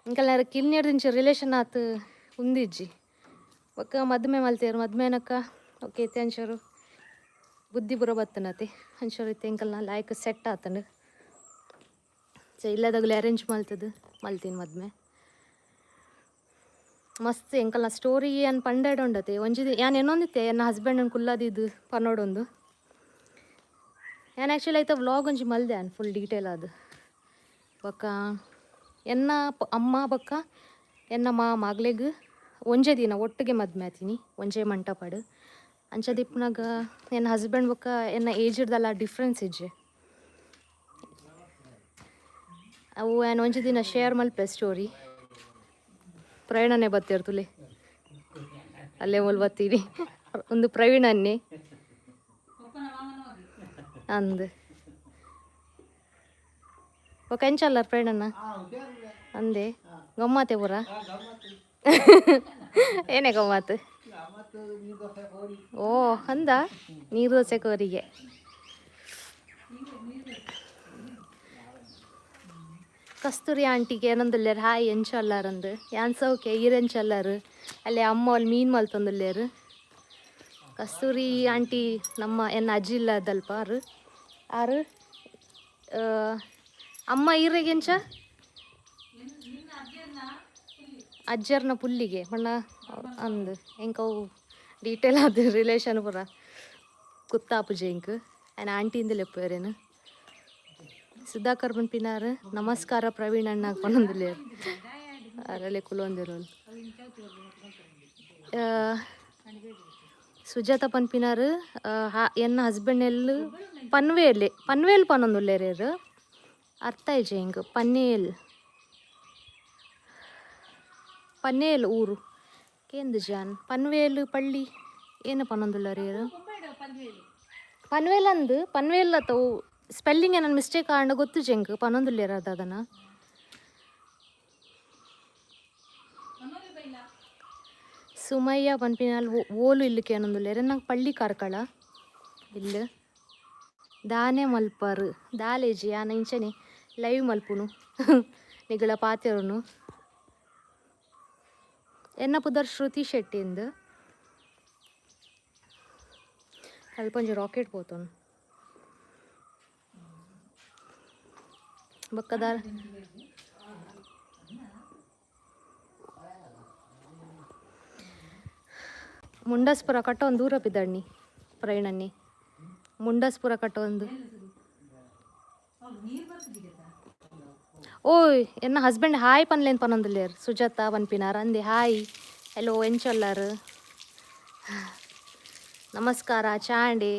A: ಎಂಕಲ್ನ ಕಿನ್ನಿಡ್ದಿಂಚಿ ರಿಲೇಷನ್ ಆತ್ ಉಂದಿಜ್ಜಿ. ಬೊಕ್ಕ ಮದ್ಮೆ ಮಲ್ತೇರು, ಮದ್ಮೆನಕ್ಕ ಓಕೆ ಇತ್ತೆ ಅಂಚೂರು ಬುದ್ಧಿ ಪೂರ ಬತ್ತನತೆ, ಅಂಚೂರು ಇತ್ತೆ ಎಂಕಲ್ನ ಲಾಯ್ಕ್ ಸೆಟ್ ಆತಂಡು. ಸೊ ಇಲ್ಲದಗುಲು ಅರೇಂಜ್ ಮಲ್ತದು ಮಲ್ತಿನ ಮದ್ಮೆ. ಮಸ್ತ್ ಎಂಕಲ್ನ ಸ್ಟೋರಿ ಯಾನ್ ಪಂಡೆಡ್ ಉಂಡತೆ ಒಂಜಿ ಯಾನ್ ಎನ್ನೊಂದಿತ್ತೆ ಎನ್ನ ಹಸ್ಬೆಂಡ್ ಕುಲ್ಲದಿದ್ದು ಪನ್ನೊಡೊಂದು. ಯಾನ್ ಆ್ಯಕ್ಚುಲಿ ಐತ ವ್ಲಾಗ್ ಒಂಜಿ ಮಲ್ದೆ ಯಾನ್ ಫುಲ್ ಡೀಟೇಲ್ ಆದ್. ಬೊಕ್ಕ ಎನ್ನ ಅಮ್ಮ ಬೊಕ್ಕ ಎನ್ನ ಮಾಮ ಅಗ್ಲೆಗ್ ಒಂಜೇ ದಿನ ಒಟ್ಟಿಗೆ ಮದ್ಮೆ ಆತೀನಿ, ಒಂಜೇ ಮಂಟಪಡ್. ಅಂಚ ದಿಪ್ಪುನಗ ಎನ್ನ ಹಸ್ಬೆಂಡ್ ಬೊಕ್ಕ ಎನ್ನ ಏಜ್ಡ್ದಲ್ಲ ಡಿಫ್ರೆನ್ಸ್ ಇಜ್ಜಿ. ಅವು ಯಾನ್ ಒಂಜಿ ದಿನ ಶೇರ್ ಮಲ್ಪೆ ಸ್ಟೋರಿ. ಪ್ರಯಾಣನೆ ಬತ್ತೆರ್ ತುಲೆ. ಅಲ್ಲೇ ಮೂಲು ಬತ್ತೀನಿ. ಒಂದು ಪ್ರವೀಣ್ ಅನ್ನಿ ಅಂದ್ ఒక ಎಂಚಲ್ಲಾರ ಪ್ರವೀಣಣ್ಣ ಅಂದೆ ಗಮ್ಮತ್ತೆ ಪೂರ. ಏನೇ ಗಮ್ಮತ್ತು? ಓ ಅಂದ ನೀರು ದೋಸೆ ಕೋರಿಗೆ. ಕಸ್ತೂರಿ ಆಂಟಿಗೆ ಏನಂದುಲ್ಲೇರು, ಹಾಯ್ ಎಂಚಲ್ಲಾರಂದು. ಯಾನ್ ಸೌಕೆ, ಈರೆಂಚಲ್ಲಾರು? ಅಲ್ಲಿ ಅಮ್ಮ ಅಲ್ಲಿ ಮೀನು ಮಲ್ತೊಂದುಲ್ಲೇರು. ಕಸ್ತೂರಿ ಆಂಟಿ ನಮ್ಮ ಎನ್ನ ಅಜ್ಜಿ ಇಲ್ಲದಲ್ಪ ಆರು ಆರು. ಅಮ್ಮ ಈರೆಗೆಂಚ ಅಜ್ಜರ್ನ ಪುಲ್ಲಿಗೆ ಬಣ್ಣ ಅಂದ್. ಎಂಕವು ಡೀಟೇಲ್ ಅದು ರಿಲೇಷನ್ ಪೂರ ಕುತ್ತಾಪುಜೆ ಎಂಕ್. ಆ್ಯಂಡ್ ಆಂಟಿಯಿಂದ ಲೆಪ್ಪುವೇರೇನು. ಸುಧಾಕರ್ ಪನ್ಪಿನಾರ್ ನಮಸ್ಕಾರ ಪ್ರವೀಣ್ ಅಣ್ಣ ಪನೊಂದುಲ್ಲೇರ್. ಅರಲೆ ಕುಲೊಂದಿರೋಲ್. ಸುಜಾತ ಪನ್ಪಿನಾರ್ ಎನ್ನ ಹಸ್ಬೆಂಡ್ ಎಲ್ಲು ಪನ್ವೇಲ್, ಪನ್ವೇಲ್ ಪನೊಂದುಲ್ಲೇರ್. ಅರ್ಥ ಇಜ್ಜಿ ಎಂಕ್. ಪನ್ನೇಲ್, ಪನ್ನೇಲ್ ಊರು ಕೇಂದು ಜಾನ್. ಪನ್ವೇಲ್ ಪಳ್ಳಿ ಏನು ಪನೊಂದುಲ್ಲಾರ? ಪನ್ವೇಲ್ ಅಂದು, ಪನ್ವೇಲ್ ಅತ್ತ. ಸ್ಪೆಲ್ಲಿಂಗ್ ಏನನ್ನ ಮಿಸ್ಟೇಕ್ ಆಂಡ ಗೊತ್ತು ಜೆಂಕ್. ಪನೊಂದುಲ್ಲೇರ ಅದನ್ನ. ಸುಮಯ್ಯ ಪನ್ಪಿನಾಲ್ ಓಲು ಇಲ್ಲಕ್ಕೆ ಏನೊಂದುಲ್ಲೇರ್? ನಂಗೆ ಪಳ್ಳಿ ಕಾರ್ಕಳ ಇಲ್ಲು. ದಾನೆ ಮಲ್ಪರು ದಾಲೇಜಿ ಆನ ಇಂಚನೆ ಲೈವ್ ಮಲ್ಪುನು, ನಿಗಳ ಪಾತೆರುನು. ಎನ್ನ ಪುದರ್ ಶ್ರುತಿ ಶೆಟ್ಟಿ ಇಂದು. ಅಲ್ಪ ಒಂಜಿ ರಾಕೆಟ್ ಪೋತುಂಡು. ಬೊಕ್ಕದಾರ್ ಮುಂಡಸ್ಪುರ ಕಟ್ಟೊಂದು ದೂರ ಪಿದಣ್ಣಿ ಪ್ರಯಾಣನ್ನಿ. ಮುಂಡಸ್ಪುರ ಕಟ್ಟೊಂದು. ಓಯ್, ಎನ್ನ ಹಸ್ಬೆಂಡ್ ಹಾಯ್ ಪನ್ಲೇನ್ ಪನೊಂದುಲ್ಲೇರ್. ಸುಜಾತ ಪನ್ಪಿನಾರ್ ಅಂದೆ. ಹಾಯ್, ಹಲೋ, ಎಂಚೊಲ್ಲಾರ್? ನಮಸ್ಕಾರ ಚಾಂಡಿ.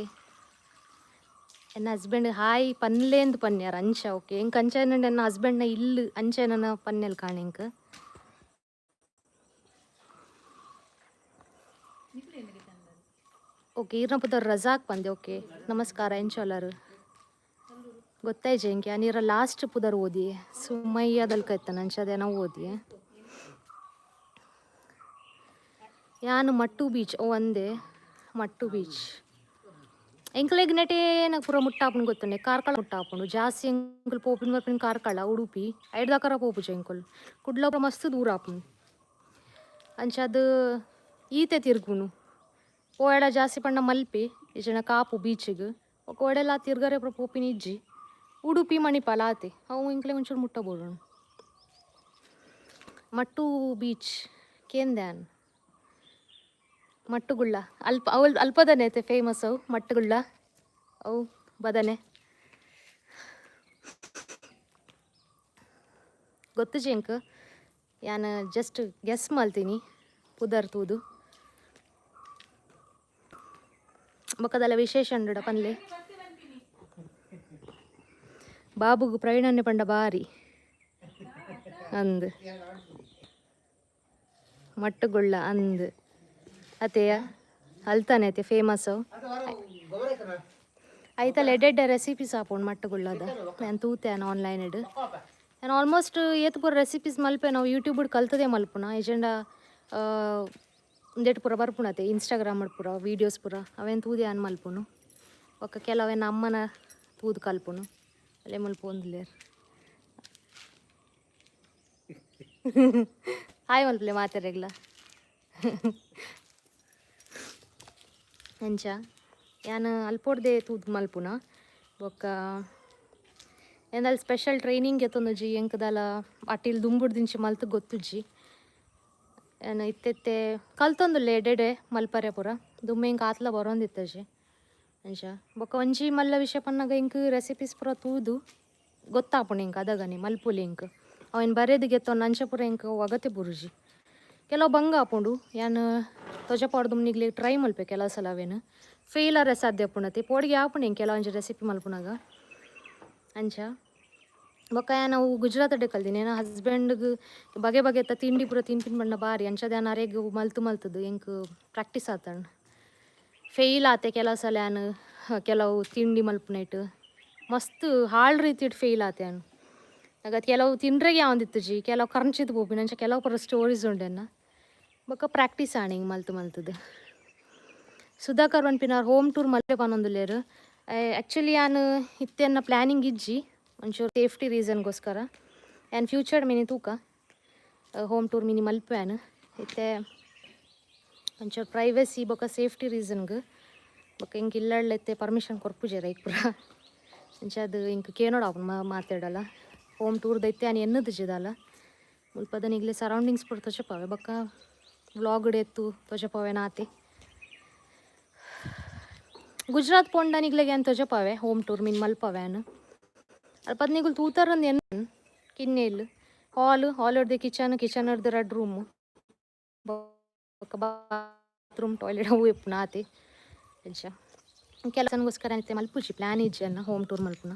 A: ಎನ್ನ ಹಸ್ಬೆಂಡ್ ಹಾಯ್ ಪನ್ಲೇಂದು ಪನ್ಯಾರ್ ಅಂಚ. ಓಕೆ, ಎಂಕ್ ಅಂಚ ಎನ್ನ ಹಸ್ಬೆಂಡ್ನ ಇಲ್ಲು ಅಂಚ ನನ್ನ ಪನ್ನೆಲ್ ಕಾಣೆಂಕ್. ಓಕೆ, ಈರ್ನ ಪುದರ್ ರಜಾಕ್ ಪಂದೆ. ಓಕೆ, ನಮಸ್ಕಾರ, ಎಂಚೊಲ್ಲಾರ್? ಗೊತ್ತಾಯ್ಜೆ ಎಂಕೆ. ನೀರ ಲಾಸ್ಟ್ ಪುದರ್ ಓದಿ ಸುಮಯ್ಯದಲ್ಕ ಇತ್ತನ ಅಂಚದೇನ ಓದಿ ಯಾನು. ಮಟ್ಟು ಬೀಚ್, ಓ ಅಂದೆ, ಮಟ್ಟು ಬೀಚ್ ಎಂಕ್ಲೆಗ್ ನೆಟೆ ಪೂರ ಮುಟ್ಟಾಪುಂಡು ಗೊತ್ತುಂಡೆ. ಕಾರ್ಕಳ ಮುಟ್ಟಾಪುಂಡು ಜಾಸ್ತಿ. ಎಂಕುಲು ಪೋಪಿನ ಬರ್ಪಿನ ಕಾರ್ಕಳ, ಉಡುಪಿ ಐಡ್ದಾಕರ ಪೋಪುಜ ಎಂಕುಲು. ಕುಡ್ಲ ಮಸ್ತ್ ದೂರ ಆಪುಂಡು. ಅಂಚ ಅದು ಈತೆ ತಿರ್ಗುನು ಪೋಯಡ ಜಾಸ್ತಿ ಪಂಡ ಮಲ್ಪೆ ಇಜ್ಜಂಡ ಕಾಪು ಬೀಚಿಗೆ. ಒಡೆಲ್ಲ ತಿರ್ಗರೆ ಪೂರ ಪೋಪಿನ ಇಜ್ಜಿ. ಉಡುಪಿ, ಮಣಿಪಾಲ ಆತೆ. ಅವು ಎಂಕ್ಲೆ ಒಂಚೂರು ಮುಟ್ಟ ಬೋಡೋಣ. ಮಟ್ಟು ಬೀಚ್ ಕೇಂದ್ಯಾನ್. ಮಟ್ಟುಗುಳ್ಳ ಅಲ್ಪ ಅವಲ್ ಅಲ್ಪದನೆ ಐತೆ ಫೇಮಸ್ ಅವು ಮಟ್ಟುಗುಳ್ಳ. ಅವು ಬದನೆ ಗೊತ್ತುಜಿ ಎಂಕ್. ಯಾನ್ ಜಸ್ಟ್ ಗೆಸ್ ಮಲ್ತೀನಿ ಪುದರ್ ತೂದು. ಬೊಕ್ಕದಲ್ಲ ವಿಶೇಷ ಉಂಡುಡ ಪನ್ಲೆ. ಬಾಬುಗು ಪ್ರವೀಣನ್ನೆ ಪಂಡ ಬಾರಿ ಅಂದ್. ಮಟ್ಟುಗುಳ್ಳ ಅಂದ್ ಅತೆಯ ಅಲ್ತಾನೆ ಐತೆ ಫೇಮಸ್. ಐತಲ್ಲ ಎಡ್ಡೆಡ್ಡೆ ರೆಸಿಪೀಸ್ ಆಪುಂಡು ಮಟ್ಟುಗುಳ್ಳದ. ನಾನು ತೂತೆ ಆನ್ಲೈನ್ ಇಡ್. ನಾನು ಆಲ್ಮೋಸ್ಟ್ ಏತ್ ಪೂರ ರೆಸಿಪೀಸ್ ಮಲ್ಪೆ ನಾವು ಯೂಟ್ಯೂಬ್ ಕಲ್ತದೆ ಮಲ್ಪುನ. ಇಜೆಂಡ ಉಂದೆಟ್ ಪೂರ ಬರ್ಪುಣತೆ ಇನ್ಸ್ಟಾಗ್ರಾಮ್ ಪೂರ ವೀಡಿಯೋಸ್ ಪೂರ ಅವೇನು ತೂದೆ ಆನ್ ಮಲ್ಪುನು. ಬೊಕ್ಕ ಕೆಲವೇನು ಅಮ್ಮನ ತೂದು ಕಲ್ಪುನು. ಅಲ್ಲೇ ಮಲ್ಪೊಂದುಲ್ಲೆರ್. ಹಾಯ್ ಮಲ್ಪಲೆ ಮಾತೆರೆಗ್ಲ. ಅಂಚ ಯಾನ್ ಅಲ್ಪೊಡ್ದೆ ತೂದು ಮಲ್ಪುನ. ಬೊಕ್ಕ ಎಂದಾಲ್ ಸ್ಪೆಷಲ್ ಟ್ರೈನಿಂಗ್ ಎತ್ತೊಂದುಜಿ ಎಂಕ್ ದಾಲ. ಅಟಿಲ್ ದುಂಬುಡ್ದಿಂಚಿ ಮಲ್ತ್ ಗೊತ್ತುಜ್ಜಿ. ಯಾನ್ ಇತ್ತೆತ್ತೆ ಕಲ್ತೊಂದುಲ್ಲೆ ಎಡೆಡೆ ಮಲ್ಪರೆ ಪೂರ. ದುಂಬು ಎಂಕ್ ಆತ್ಲ ಬರೋಂದಿತ್ತಜಿ ಅಂಚ. ಬೊಕ್ಕ ಒಂಜಿ ಮಲ್ಲ ವಿಷಯ ಪನ್ನಗ ಎಂಕ್ ರೆಸಿಪೀಸ್ ಪೂರ ತೂದು ಗೊತ್ತಾಪುಂಡು ಎಂಕ್. ಅದಗನೆ ಮಲ್ಪೊಲಿ ಎಂಕ್. ಅವೆನ್ ಬರೆದ್ ಗೆತ್ತೊಂದು ಅಂಚ ಪೂರ ಎಂಕ್ ಅಗತ್ಯ ಬುರುಜಿ. ಕೆಲವು ಬಂಗ ಆಪುಂಡು. ಯಾನ್ ತೊಜಪಾಡ್ದು ನಿಗ್ಲಿ ಟ್ರೈ ಮಲ್ಪೆ. ಕೆಲವು ಸಲ ಅವೇನು ಫೇಲ್ ಆರೆ ಸಾಧ್ಯ ಆಪುಂಡತೆ, ಪೋಡಿಗೆ ಆಪುಂಡು ಎಂಕ್ ಕೆಲವೊಂಜಿ ರೆಸಿಪಿ ಮಲ್ಪುನಾಗ. ಅಂಚ ಬೊಕ್ಕ ನಾವು ಗುಜರಾತ್ ಕಲ್ದಿನಿ. ಎನ್ನ ಹಸ್ಬೆಂಡ್ಗ್ ಬಗೆ ಬಗೆತ ತಿಂಡಿ ಪೂರ ತಿನ್ಪಿನ ಪಂಡ ಬಾರಿ. ಅಂಚಾದ್ ಯಾನ್ ಅರೆಗ್ ಮಲ್ತು ಮಲ್ತುದು ಎಂಕ್ ಪ್ರಾಕ್ಟೀಸ್ ಆತಂಡ್. ಫೇಲ್ ಆತೆ ಕೆಲವು ಸಲ ಯಾನ್ ಕೆಲವು ತಿಂಡಿ ಮಲ್ಪುನೈಟ್ ಮಸ್ತ್ ಹಾಳ್ ರೀತಿಡ್ ಫೇಲ್ ಆತೆ ಯಾನ್. ಆಗ ಕೆಲವು ತಿಂಡ್ರೆಗೆ ಯಾವೊಂದಿತ್ತುಜಿ, ಕೆಲವು ಕರ್ಂಚಿದ್ ಪೋಪಿನ ಅಂಚ ಕೆಲವು ಪೂರ ಸ್ಟೋರೀಸ್ ಉಂಡು ಎನ್ನ. ಬೊಕ್ಕ ಪ್ರಾಕ್ಟೀಸ್ ಆಂಡ್ ಹಿಂಗೆ ಮಲ್ತು ಮಲ್ತುದು. ಸುಧಾಕರ್ ಪನ್ಪಿನಾರ್ ಹೋಮ್ ಟೂರ್ ಮಲ್ಪೆ ಪನೊಂದುಲ್ಲೆರ್. ಆ್ಯಕ್ಚುಲಿ ಯಾನ್ ಇತ್ತೆ ಎನ್ನ ಪ್ಲ್ಯಾನಿಂಗ್ ಇಜ್ಜಿ, ಒಂಚೂರು ಸೇಫ್ಟಿ ರೀಸನ್ಗೋಸ್ಕರ. ಆ್ಯಂಡ್ ಫ್ಯೂಚರ್ ಮಿನಿ ತೂಕ ಹೋಮ್ ಟೂರ್ ಮಿನಿ ಮಲ್ಪೆ ಯಾನ್. ಇತ್ತೆ ಒಂಚೂರು ಪ್ರೈವೇಸಿ ಬೊಕ್ಕ ಸೇಫ್ಟಿ ರೀಸನ್ಗ್ ಬೊಕ್ಕ ಎಂಕ್ ಇಲ್ಲಡ್ಲ ಇತ್ತೆ ಪರ್ಮಿಷನ್ ಕೊರ್ಪುಜೆರ್ ಐಕ್ ಪೂರ. ಅಂಚಾದ್ ಎಂಕ್ ಕೇನೋಡು ಆಪುಂಡು ಮಾತೆಡಲ. ಹೋಮ್ ಟೂರ್ದ ಇತ್ತೆ ಯಾನ್ ಎನ್ನುದಿಜಿ ದಾಲ. ಮುಲ್ಪದ ನಿಗ್ಲೆ ಸರೌಂಡಿಂಗ್ಸ್ ಪೂರ ತೋಜಪಾವೆ, ಬೊಕ್ಕ ವ್ಲಾಗ್ ಎತ್ತು ತೋಜಪಾವೆ ನಾತೆ. ಗುಜರಾತ್ ಪೋಂಡ ನಿಗ್ಲೆಗ್ ಯಾನ್ ತೋಜಪಾವೆ, ಹೋಮ್ ಟೂರ್ ಮೀನ್ ಮಲ್ಪವೆ ಯಾನ್. ಅಲ್ಪದ ನಿಗುಲು ತೂತಾರಂದು ಎನ್ನ ಕಿನ್ನೆ ಇಲ್ಲ್. ಹಾಲ್, ಹಾಲ್ ಅರ್ಧ ಕಿಚನ್, ಕಿಚನ್ ಅರ್ಧ ರಡ್ಡ್ ರೂಮು, ಬೊಕ್ಕ ಬಾತ್ರೂಮ್, ಟಾಯ್ಲೆಟ್ ಅವು ಇಪ್ಪುನ ಆತೆ. ಅಂಚ ಕೆಲಸಗೋಸ್ಕರ ಇತ್ತೆ ಮಲ್ಪುಜಿ, ಪ್ಲ್ಯಾನ್ ಇಜ್ಜಿ ಅನ್ನ ಹೋಮ್ ಟೂರ್ ಮಲ್ಪುನ.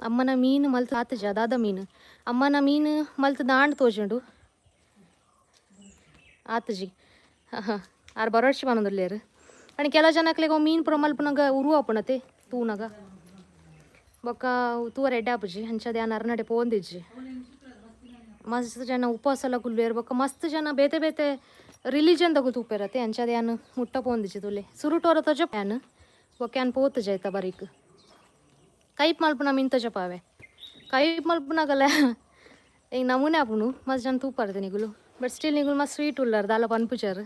A: ಅಮ್ಮನ ಮೀನು ಮಲ್ತ್ ಆತುಜ ದಾದ ಮೀನು ಅಮ್ಮನ ಮೀನು ಮಲ್ತ್ ದಾಂಡ್ ತೋಜುಂಡು ಆತುಜಿ. ಆರ್ ಬರೋಡ್ಚಿ ಪನೊಂದುಲ್ಲೆರ್. ಪಂಡ ಕೆಲವು ಜನಕ್ಲೆಗ್ ಅವು ಮೀನು ಪೂರ ಮಲ್ಪುನಗ ಉರು ಆಪುಂಡತೆ ತೂನಗ, ಬೊಕ್ಕ ತೂವರೆ ಎಡ್ಡೆ ಆಪುಜಿ. ಅಂಚಾದ್ ಯಾನ್ ಅರ್ನಡೆ ಪೋವೊಂದಿಜ್ಜಿ. ಮಸ್ತ್ ಜನ ಉಪವಾಸ ಎಲ್ಲ ಕುಲ್ವೇರ್, ಬೊಕ್ಕ ಮಸ್ತ್ ಜನ ಬೇತೆ ಬೇತೆ ರಿಲಿಜನ್ ದಕುಲು ತೂಪೆರತೆ. ಅಂಚಾದ್ ಯಾನ್ ಮುಟ್ಟ ಪೋವೊಂದಿಜ್ಜಿ. ತೂಲೆ ಸುರುಟು ತೋಜಪ ಯಾನ್, ಬೊಕ್ಕ ಯಾನ್ ಪೋತುಜಿ ಐತ ಬರೀಕ್. ಕೈಪ್ ಮಲ್ಪುನ ಮೀನ್ ತೋಜಪಾವೆ. ಕೈಪ್ ಮಲ್ಪುನಗಲ ಎಂಕ್ ನಮೂನೆ ಆಪುಂಡು, ಮಸ್ತ್ ಜನ ತೂಪಾರ್ದೆ ನಿಗುಲು. ಬಟ್ ಸ್ಟಿಲ್ ನಿಗುಲು ಮಸ್ತ್ ಸ್ವೀಟ್ ಉಲ್ಲರ್, ದಾಲ ಪನ್ಪುಜರ್.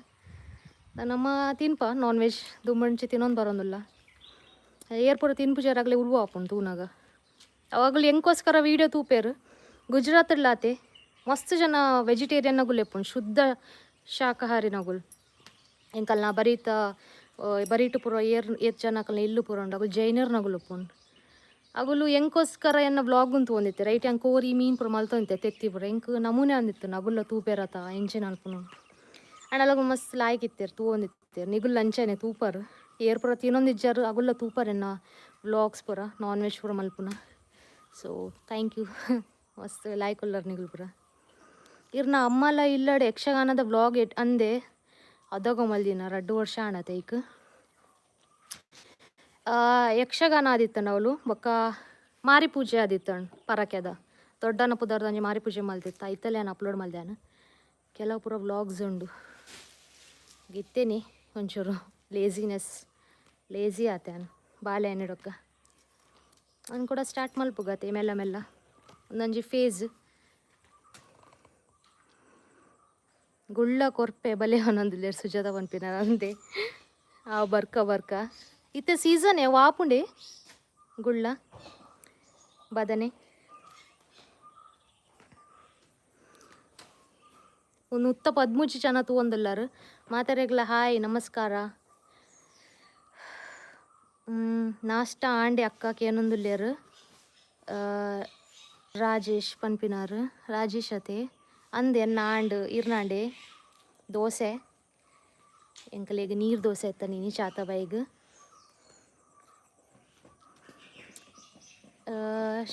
A: ನಮ್ಮ ತಿನ್ಪ ನಾನ್ ವೆಜ್ ದುಂಬಂಚಿ ತಿನ್ನೊಂದು ಬರೋಂದುಲ್ಲ. ಏರ್ ಪೂರ ತಿನ್ಪುಜಾರ್, ಅಗಲೆ ಉರ್ವ ಆಪುಂಡು ತೂನಗ. ಅವಾಗಲು ಎಂಕೋಸ್ಕರ ವೀಡಿಯೋ ತೂಪೆರ್. ಗುಜರಾತ್ಡ್ಲಾತೆ ಮಸ್ತ್ ಜನ ವೆಜಿಟೇರಿಯನ್ ನಗುಲು ಇಪ್ಪುಂಡು, ಶುದ್ಧ ಶಾಕಾಹಾರಿ ನಗುಲು. ಎಂಕಲ್ನ ಬರೀತ ಬರೀಟು ಪೂರ ಏರ್ ಏತ್ ಜನಕಲ್ನ ಇಲ್ಲು ಪೂರ ಉಂಡು, ಅಗುಲು ಜೈನರ್ ನಗುಲು ಉಪ್ಪುಂಡು. ಅಗುಲು ಎಂಕೋಸ್ಕರ ಎನ್ನ ವ್ಲಾಗ್ ತೂವೊಂದಿತ್ತೆ ರೈಟ್. ಎಂಕ್ ಕೋರಿ ಮೀನ್ ಪೂರ ಮಲ್ತೊಂದಿತ್ತೆ ತೆತ್ತಿ ಪೂರ. ಎಂಕ್ ನಮೂನೆ ಅಂದಿತ್ತು ನಗುಲ್ಲ ತೂಪೆರತ ಎಂಚಿನ ಅನ್ಪುನು. ಆಂಡ ಅಲಗ ಮಸ್ತ್ ಲಾಯ್ಕ್ ಇತ್ತೆರ್, ತೂವೊಂದಿತ್ತೆರ್. ನಿಗುಲ್ ಅಂಚನೆ ತೂಪರ್, ಏರ್ ಪೂರ ತಿನ್ನೊಂದಿಜ್ಜಾರ್ ಅಗುಲ್ಲ ತೂಪರ್ ಎನ್ನ ವ್ಲಾಗ್ಸ್ ಪೂರ, ನಾನ್ ವೆಜ್ ಪೂರ ಮಲ್ಪುನ. ಸೊ thank you, ಮಸ್ತ್ ಲಾಯ್ಕ್ ಉಲ್ಲರ್ ನಿಗುಲು ಪೂರ. ಇರ್ನ ಅಮ್ಮಲ ಇಲ್ಲಡ್ ಯಕ್ಷಗಾನದ ವ್ಲಾಗ್ ಎಟ್ ಅಂದೆ ಅದಗ ಮಲ್ದಿನ 2 ವರ್ಷ ಆಂಡತೆ ಐಕ್. ಯಕ್ಷಗಾನ ಆದಿತ್ತಂಡ ಅವಳು, ಬೊಕ್ಕ ಮಾರಿ ಪೂಜೆ ಆದಿತ್ತಂಡ್. ಪರಕೆದ ದೊಡ್ಡನ ಪುದರ್ದಂಜಿ ಮಾರಿ ಪೂಜೆ ಮಲ್ತಿತ್ತ. ಐತಲೆ ಯಾನ್ ಅಪ್ಲೋಡ್ ಮಲ್ದ್ಯಾನ. ಕೆಲವು ಪೂರ ವ್ಲಾಗ್ಸ್ ಉಂಡು. ಇತ್ತೇನಿ ಒಂಚೂರು ಲೇಸಿನೆಸ್, ಲೇಸಿ ಆತೆ ಯಾನ್ ಬಾಲೆ ಎನ್ನಡೊಕ್ಕ. ಅನ್ ಕೂಡ ಸ್ಟಾರ್ಟ್ ಮಲ್ಪುಗತೆ ಮೆಲ್ಲ ಮೆಲ್ಲ ಒಂದೊಂಜಿ ಫೇಸ್. ಗುಳ್ಳ ಕೊರ್ಪೆ ಬಲೆ ಒಂದೊಂದುಲ್ಲೆರ್ ಸುಜಾತ ಪನ್ಪಿನಾರ್ ಅಂದೆ. ಆ ಬರ್ಕ ಬರ್ಕ ಇತ್ತೆ ಸೀಸನ್ ವಾಪುಂಡೆ ಗುಳ್ಳ ಬದನೆ. ಒಂದು ಉತ್ತ 13 ಜನ ತೂವೊಂದುಲ್ಲಾರ್. ಮಾತೆರೆಗ್ಲ ಹಾಯ್, ನಮಸ್ಕಾರ. ನಾಷ್ಟ ಆಂಡೆ ಅಕ್ಕ ಕೇನೊಂದುಲ್ಲೆರ್ ರಾಜೇಶ್ ಪನ್ಪಿನಾರ್. ರಾಜೇಶ್ ಅತೆ ಅಂದ್ ಎನ್ನ ಆಂಡ್ ಇರ್ನಾಂಡೆ ದೋಸೆ. ಎಂಕಲೆಗ್ ನೀರು ದೋಸೆ ಇತ್ತ ನೀನಿ ಚಾತ ಬೈಗ್.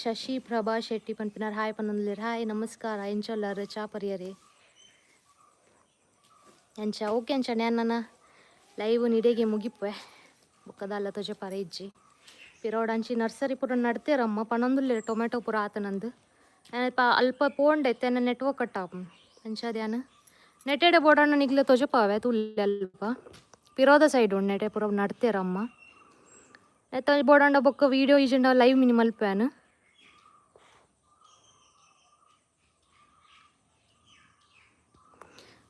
A: ಶಶಿ ಪ್ರಭಾ ಶೆಟ್ಟಿ ಪನ್ಪಿನಾರ್ ಹಾಯ್ ಪನ್ನೊಂದುಲ್ಲೆರ್. ಹಾಯ್, ನಮಸ್ಕಾರ. ಎಂಚ ಉಲ್ಲರ್? ಚಾ ಪರಿಯರೆ ಎಂಚ? ಓಕೆ, ಅಂಚ ಯಾನ್ ಲೈವ್ ನಿಡೆಗೆ ಮುಗಿಪುವೆ. ಬೊಕ್ಕ ದಾಲ ತೋಜಪಾರ ಇಜ್ಜಿ. ಪಿರೋಡಂಚಿ ನರ್ಸರಿ ಪೂರ ನಡ್ತೇರಮ್ಮ ಪನೊಂದುಲ್ಲೆರ್ ಟೊಮೆಟೊ ಪೂರ ಆತನಂದು. ಅಲ್ಪ ಅಲ್ಪ ಪೋಂಡೆ ಇತ್ತೆ ನೆಟ್ವರ್ಕ್ ಕಟ್ ಆಪುಂಡು. ಅಂಚಾದ್ ಯಾನ್ ನೆಟೆಡೆ ಬೋಡಾಂಡ ನಿಗ್ಲೆ ತೋಜಪಾವೆ, ತೂಲೆ. ಅಲ್ಪ ಪಿರೋದ ಸೈಡ್ ಉಂಡು, ನೆಟೆ ಪೂರ ನಡ್ತೇರಮ್ಮ. ನೆತ್ತ ಬೋಡಾಂಡ ಬೊಕ್ಕ ವೀಡಿಯೋ ಇಜ್ಜಿಂಡ ಲೈವ್ ಮಿನಿ ಮಲ್ಪುವೆ ಯಾನ್.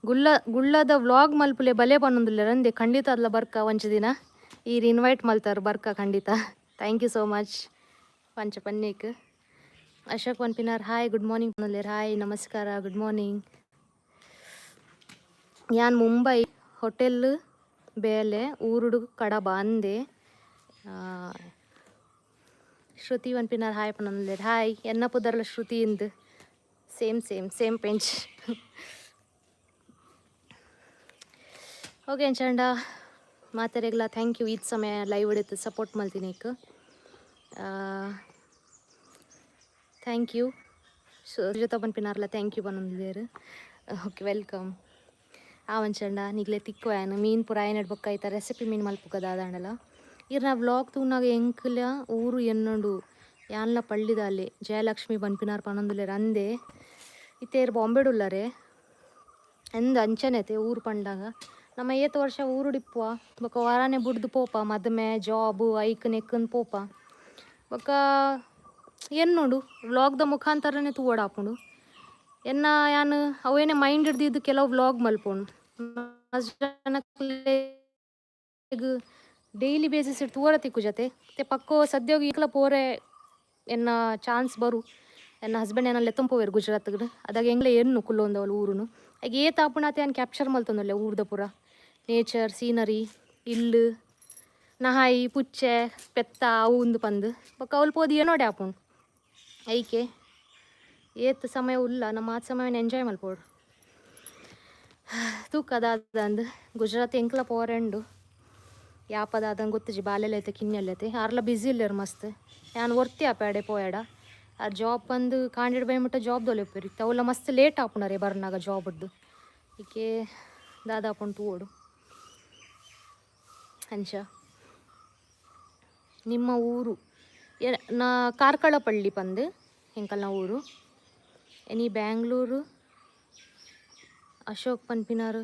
A: ಗುಳ್ಳ ಗುಳ್ಳದ ವ್ಲಾಗ್ ಮಲ್ಪುಲೆ ಬಲೆ ಪನೊಂದುಲ್ಲೆರ್ ಅಂದೆ. ಖಂಡಿತ ಅದ್ಲ ಬರ್ಕ ಒಂಜಿ ದಿನ. ಈರ್ ಇನ್ವೈಟ್ ಮಲ್ತಾರ್, ಬರ್ಕ ಖಂಡಿತ. Thank you so much ಪಂಚ ಪನ್ನೇಕ್. ಅಶೋಕ್ ಪನ್ಪಿನಾರ್ ಹಾಯ್, ಗುಡ್ ಮಾರ್ನಿಂಗ್ ಪನೊಂದುಲ್ಲೆರ್. ಹಾಯ್, ನಮಸ್ಕಾರ, ಗುಡ್ ಮಾರ್ನಿಂಗ್. ಯಾನ್ ಮುಂಬೈ ಹೋಟೆಲ್ ಬೇಲೆ ಊರುಡು ಕಡಬ ಅಂದೆ. ಶ್ರುತಿ ಪನ್ಪಿನಾರ್ ಹಾಯ್ ಪನೊಂದುಲ್ಲೆರ್. ಹಾಯ್, ಎನ್ನ ಪುದರ್ಲ ಶ್ರುತಿ ಇಂದ್. Same same same pinch. Okay, ಅಂಚಾಂಡ ಮಾತೆರೆಗ್ಲ thank you. ಈತ್ ಸಮಯ ಲೈವ್ ಇಡಿತ್ ಸಪೋರ್ಟ್ ಮಲ್ತಿನೇಕ್. Thank you. Sujata ಪನ್ಪಿನಾರ್ಲ thank you ಪನೊಂದಿದ್ದೇರು. Okay, welcome. ಆವಂಚಂಡ ನಿಗ್ಲೆ ತಿಕ್ಕುವನ್ ಮೀನ್ ಪೂರ ಆಯನಡ್ ಬೊಕ್ಕ ಐತ ರೆಸಿಪಿ ಮೀನ್ ಮಲ್ಪುಗ ದಾದಾಂಡಲ. ಇರ್ನ ವ್ಲಾಗ್ ತೂನಾಗ ಎಂಕ್ಲ ಊರು ಎನ್ನುಂಡು. ಯಾನ್ಲ ಪಳ್ಳಿದಾಲೆ. ಜಯಲಕ್ಷ್ಮಿ ಪನ್ಪಿನಾರ್ ಪನೊಂದುಲ್ಲೆರ್. ಅಂದೆ, ಇತ್ತೇರ್ ಬಾಂಬೆಡ್ ಉಲ್ಲರೆ. ಎಂದ್ ಅಂಚನೆತೆ ಊರು ಪಂಡಾಗ ನಮ್ಮ ಏತ್ ವರ್ಷ ಊರುಡಿಪ್ಪುವ, ಬೊಕ ವಾರಾನೆ ಬುಡ್ದು ಪೋಪ. ಮದುಮೆ, ಜಾಬ್, ಐಕ್ ನೆಕ್ಕನ್ ಪೋಪ. ಬೊಕ ಎನ್ನುಂಡು, ವ್ಲಾಗ್ದ ಮುಖಾಂತರನೇ ತೂವೊಡಾಪುಂಡು. ಎನ್ನ ಯಾನ್ ಅವೇನೆ ಮೈಂಡ್ ಹಿಡ್ದಿದ್ದು ಕೆಲವು ವ್ಲಾಗ್ ಮಲ್ಪೊಂಡು. ಜನಕ್ಲೆಗ್ ಡೈಲಿ ಬೇಸಿಸ್ ತೂವರ ತಿಕ್ಕು ಜತೆ ते ಪಕ್ಕೋ. ಸದ್ಯಗ್ ಈಕ್ಲ ಪೋರೆ ಎನ್ನ ಚಾನ್ಸ್ ಬರು. ಎನ್ನ ಹಸ್ಬೆಂಡ್ ಎನ್ನ ಲೆತ್ತೊಂದು ಪೋವೆರ್ ಗುಜರಾತ್ಗ್. ಅದಾಗ ಎಂಗ್ಲೆ ಎನ್ನು ಕುಲ್ಲೊಂದವಳು ಊರುನು. ಆಗ ಏತ್ ಆಪುಣತೆ ಯಾನ್ ಕ್ಯಾಪ್ಚರ್ ಮಲ್ತೊಂದುಲ್ಲೆ. ಊರ್ದ ಪೂರ ನೇಚರ್, ಸೀನರಿ, ಇಲ್ಲು, ನಹಾಯಿ, ಪುಚ್ಚೆ, ಪೆತ್ತ ಅವು ಉಂದು ಪಂದು. ಬೊಕ್ಕ ಅವ್ಲು ಪೋದು ಏನೋಡೆ ಆಪುಂಡು. ಐಕೆ ಏತ್ ಸಮಯ ಉಲ್ಲ ನಮ್ಮ, ಆತ್ ಸಮಯ ಎಂಜಾಯ್ ಮಲ್ಪೊಡು. ತೂಕ ದಾದಂದ್. ಗುಜರಾತ್ ಎಂಕ್ಲ ಪೋರೆಂಡು, ಯಾಪದಾದಂಗ್ ಗೊತ್ತಿಜಿ. ಬಾಲೆಲೈತೆ ಕಿನ್ಯಲ್ಲೈತೆ, ಆರ್ಲ ಬ್ಯುಸಿ ಇಲ್ಲೆರ್ ಮಸ್ತ್. ಯಾನ್ ಒರ್ತಿ ಆಪೆ ಪೋಯಡ. ಆರ್ ಜಾಬ್ ಬಂದು ಕಾಂಡೆಡ್ ಬೈ ಮುಟ್ಟ ಜಾಬ್ ದೊಲೆಪೆರ್. ಇತ್ತೆ ಅವುಲ ಮಸ್ತ್ ಲೇಟ್ ಆಪುಂಡರೆ ಬರ್ನಾಗ ಜಾಬ್ಡ್ದು. ಈಕೆ ದಾದ ಆಪುಂಡು ತೂವೊಡು. ಅಂಚ ನಿಮ್ಮ ಊರು? ನಾ ಕಾರ್ಕಳ ಪಳ್ಳಿ ಪಂದು ಎಂಕಲ್ನ ಊರು. ಎನಿ ಬ್ಯಾಂಗ್ಳೂರು ಅಶೋಕ್ ಪನ್ಪಿನಾರು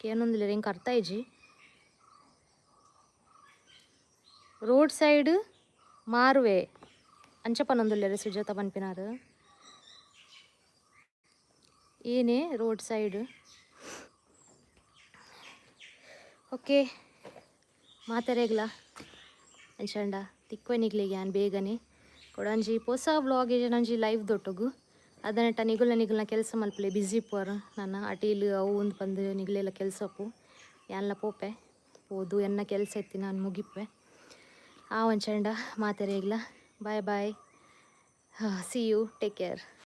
A: ಕೇನೊಂದಿಲ್ಲ, ಎಂಕ್ ಅರ್ಥ ಇಜ್ಜಿ. ರೋಡ್ ಸೈಡ್ ಮಾರುವೆ ಅಂಚ ಪನೊಂದುಲ್ಲೆರ್ ಸುಜಾತ ಪನ್ಪಿನಾರು. ಏನೇ ರೋಡ್ ಸೈಡ್. ಓಕೆ, ಮಾತೆರೆಗ್ಲ ಅಂಚಂಡ ತಿಕ್ವೆ ನಿಗ್ಲಿಗೆ ಯಾನ್ ಬೇಗನೆ. ಕೊಡಂಜಿ ಪೊಸ ವ್ಲಾಗ್ ಒಂಜಿ ಲೈವ್ ದೊಟ್ಟುಗು. ಅದನೆಟ್ಟ ನಿಗುಲ ನಿಗುಲ್ನ ಕೆಲಸ ಮಲ್ಪಲೆ. ಬ್ಯುಸಿ ಪೋರ್ ನನ್ನ ಅಟೀಲ್ ಅವು ಒಂದು ಪಂದು ನಿಗ್ಲೆಲ್ಲ ಕೆಲಸ ಅಪ್ಪು. ಯಾನ್ಲ ಪೋಪೆ, ಪೋದು ಎನ್ನ ಕೆಲಸ ಇತ್ತಿ ನಾನು ಮುಗಿಪ್ಪೆ. ಆ ಒಂಚಂಡ ಮಾತೆರೆಗ್ಲ bye bye, see you, take care.